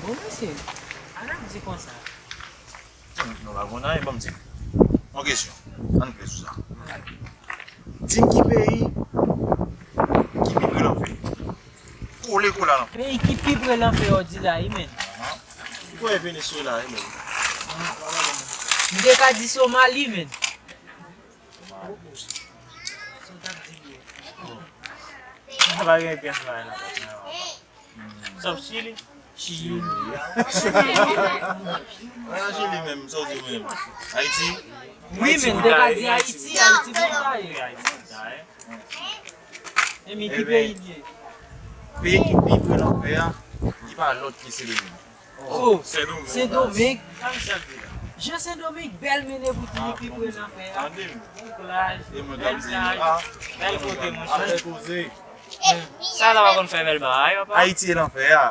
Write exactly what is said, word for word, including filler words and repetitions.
Bon, mesye, an ap di konsa. Hmm, nou pa konn anyen, ban m di. Yon kesyon. Ann klè sou sa. Di m ki peyi ki pi pre lanfè. Kole, kole a lanfè. Peyi ki pi pre lanfè, w di la, wi, men. Ki kote Venezuela, wi, men. M te ka di Somali, men. Sa pa gen pyès bagay nan tèt mwen. Sòf Chili? Chili. Chili menm, sa w di menm? Ayiti? Wi, men m te ka di Ayiti, Ayiti pou ta ye. Ayiti pou ta ye. Emi, ki peyi l ye? Peyi ki pi pre lanfè a, li pa lòt ki Sendomeng. Oh, Sendomeng. Sendomeng. Jan Sendomeng bèl, men pou di li pi pre lanfè a. Tande m. Bon plaj, bèl kay, bèl kote, monchè. Sa la pa konn fè bèl bagay, papa. Ayiti e lanfè a.